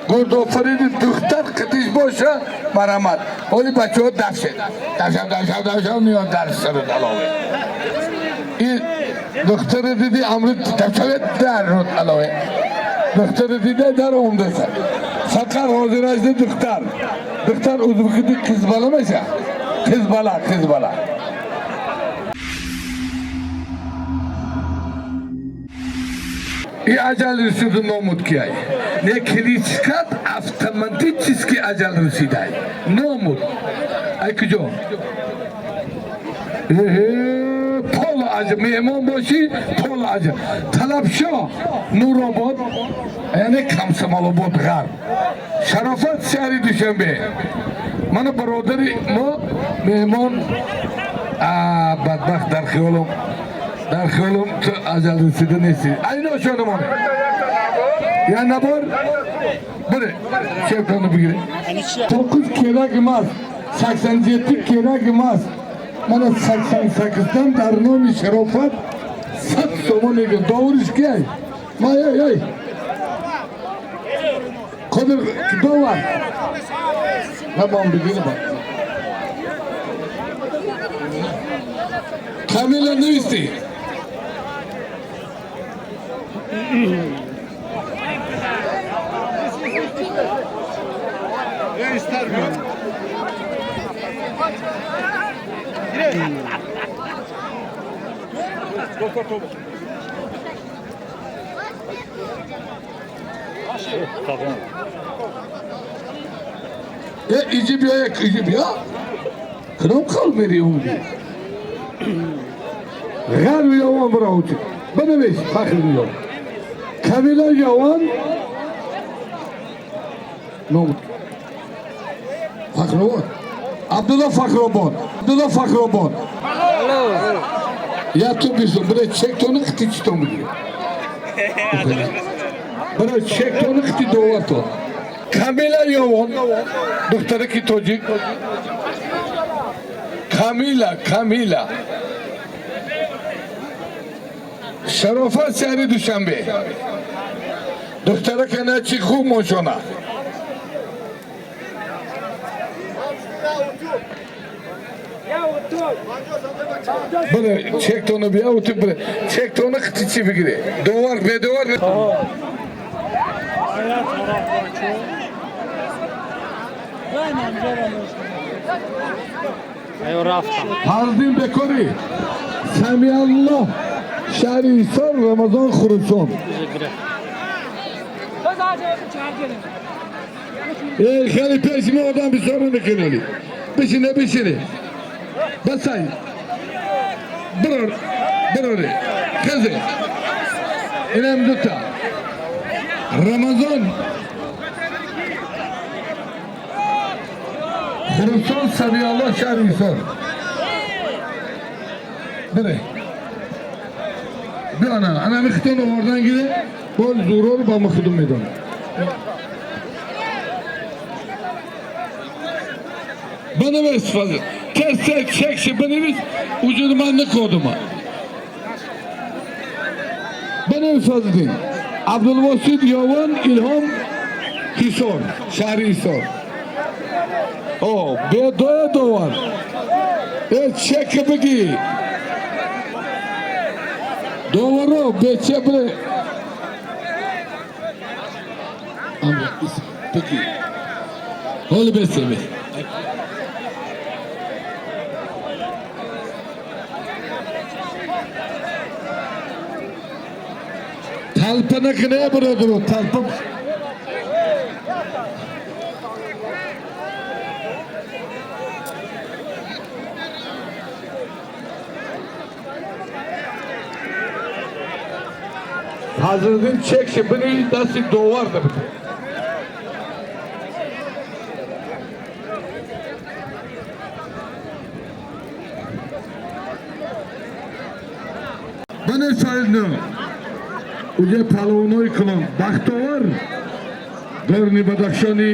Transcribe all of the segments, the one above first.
Гурдофариди духтар қитиш боша, марҳамат. Ҳоли бачаҳо дафшед. Дафшав, дафшав, дафшав, меён дар сари далове. И духтари диди амри дафшавед дар руд алове. Духтари дида дар омдаса. Фақат ҳозирашди духтар. Духтар узбекиди қизбала меша. Қизбала, қизбала. И аҷал расиду номуд кияй. Не кличкат автоматически аҷал расидай. Номуд. Ай куҷо? Эҳе, пол аҷал меҳмон бошӣ, пол аҷал. Талабшо Нуробод, яъне Комсомолобод ғарб. Шарофат шаҳри Душанбе. Мана бародари мо меҳмон, бадбахт, дар хиёлам ту аҷал расида нестӣ. Айно шонамоне. Я набор? Бире, чепканы бигире. 9 керак emas, 87 керак emas. Mana 88dan дар номи Шарофат 100 сомон мегирам. Довуриш кияй? Май, ай, ай. Қодир довар. Тамом бигирам. Камила нестӣ. Э, иҷи биё, як иҷи биё. Кадом қал мери умди? Ғарб ёвон бираучи. Бинавис, фахр ёвон. Камила ёвон ном Фахробод. Абдулла Фахробод. Абдулла Фахробод. Я ту бисум, бире чектони қити читон бигире. Бире чектони қити довартон. Камила ёвон, духтараки тоҷик. Камила, Камила. Шарофат шаҳри Душанбе. Духтарака на чи хуб мошона. Бире чектони бия, уту бире. Чектони қити чи бигире. Довар, бедовар. Ayo рафтам. Фарзин Бекори. Самиаллоҳ шаҳри Ҳисор, Рамазон Хурусон. Эй, хеле пеши мо одам бисёр намекунали. Бишине, бишине. Басай. Бирор, бироре. Хезе. Инам дута. Рамазон Хурусон, Самиаллоҳ шаҳри Ҳисор. Бире. Биё, ана, ана михтон овардан гире, бол зурор ба махудум медонам. Бинавис, фазил. Тез тез чекши бинавис, вуҷуди ман накодума. Бинавис, Фазлиддин. Абдулвосид Ёвон Илҳом Ҳисор, шаҳри Ҳисор. О, бедоя довар. Э, чека бигӣ. Доваро, бече бире. Бигӣ. Ҳоли бесе бе. Талпа накуне, бародаро, талпа. Фазлиддин чекши бини дасти довар да бите. Бане соидно. Уҷа палвонои калон Бахтовар Горни Бадахшони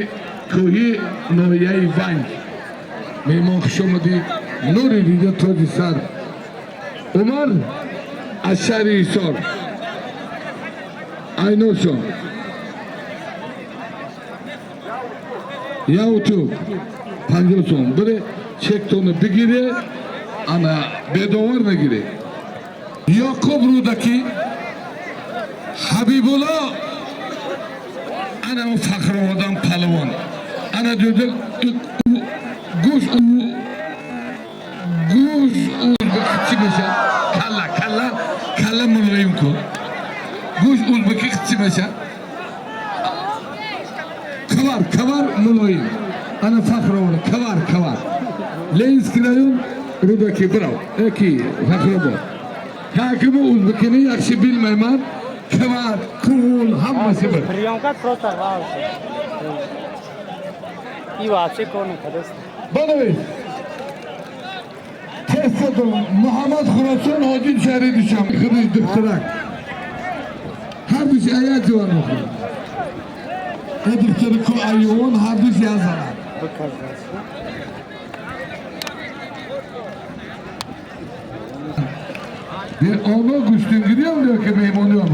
кӯҳӣ ноҳияи Ванҷ. Меҳмон хуш омадӣ, нури дида тоҷи сар. Умар аз шаҳри Ҳисор. Айношон. Яутук 50 сом. Бире чектони бигире, ана бедовар нагире. Ёқуб Рӯдакӣ, Ҳабибулло, ана у Фахроводан палвон. Ана ҷода гӯш, гӯш узбеки чӣ мешад? Калла, калла, калла мулоим кун. Гӯш узбеки чӣ мешад? Кавар, кавар мулоим. Ана Фахровода, кавар, кавар. Ленинский район, Рӯдакӣ, бирав. Эки Фахробод. Ҳакими узбекини yaxshi bilmayman. Кавар, кувул hammasi bir. Priyanka просто вообще. И вообще кон кадест. Банавис. Test Muhammad Xuroсон Ҳоҷи шаҳри Душанбе. Худиш духтарак. Ҳардуш аят ҷавон мехӯрад. Э духтари ку аювон ҳардуш як занад. Показать. Оно гӯштингириам ё ки меҳмониам?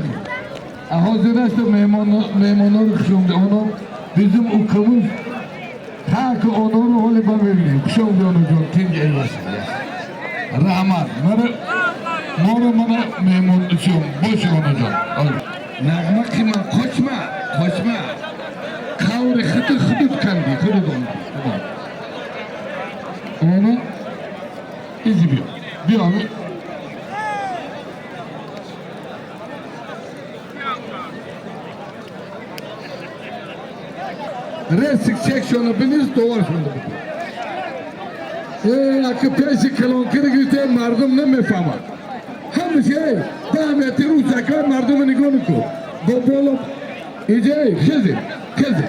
Ҳозир аст меҳмонҳоро хуш омадед. Оно bizim ukamiz ҳаки онҳоро ҳоли ба мебинем. Хуш омадед, онаҷон, тинҷ эваша. Раҳмат. Мана моро мана меҳмон учун боши, онаҷон. Нағма қима, qochma, qochma. Қаври худут худут канди, худут он. Она изи биё. Биё. Ресик чекшона билиз, довар шунда бикун. Э, аки пеши калонкири гирифте, мардум намефаҳмад. Ҳамаша эй, 10 метр рӯзака мардума нигоҳ мекун. Бо боло иҷа эй, хези, хези.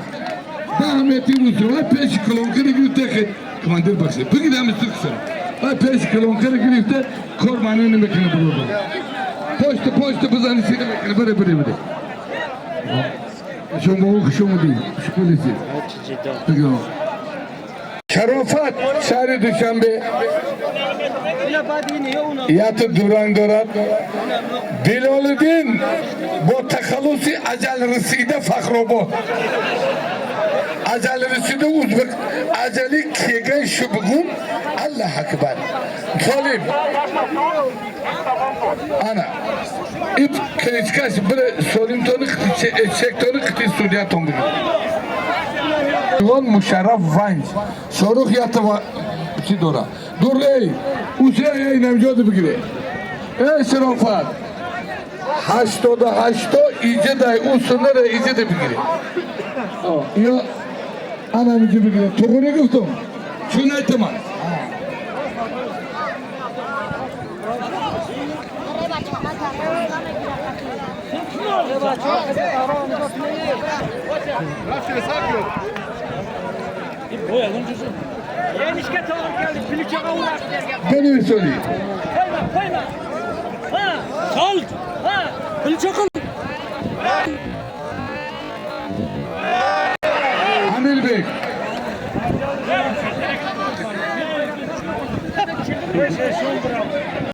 10 метр рӯза, вай пеши калонкири гирифте, хе командир бахши. Бигир ҳами суксара. Вай пеши калонкири гирифте, кор маъно намекунад, бародар. Пошта, пошта бизани сина мекунад, бире, бире, бире. Шумо хуш омадед. Шукрӣ. Шарофат шаҳри Душанбе яти дуранг дорад. Билолиддин бо тахаллуси Аҷал расида, Фахробод. Аҷал расида узбек аҷали келgan shu bugun. Alloh akbar. Солим. Ана. Ip кличка ш bir Solimtoni чектoni qiti судья тон бигир. Ивон Мушарраф Ванҷ. Шорух ята чӣ дора? Дур эй, усе эй намҷоди бигире. Эй Шарофат. 88-то иҷа дай усунара иҷа бигире. Ё ана миҷа бигире. Туғри гуфтум. Чун айтаман. Beni söyleyeyim. Qo'yma, qo'yma. Ha, qol. Ha, Bilchoqil.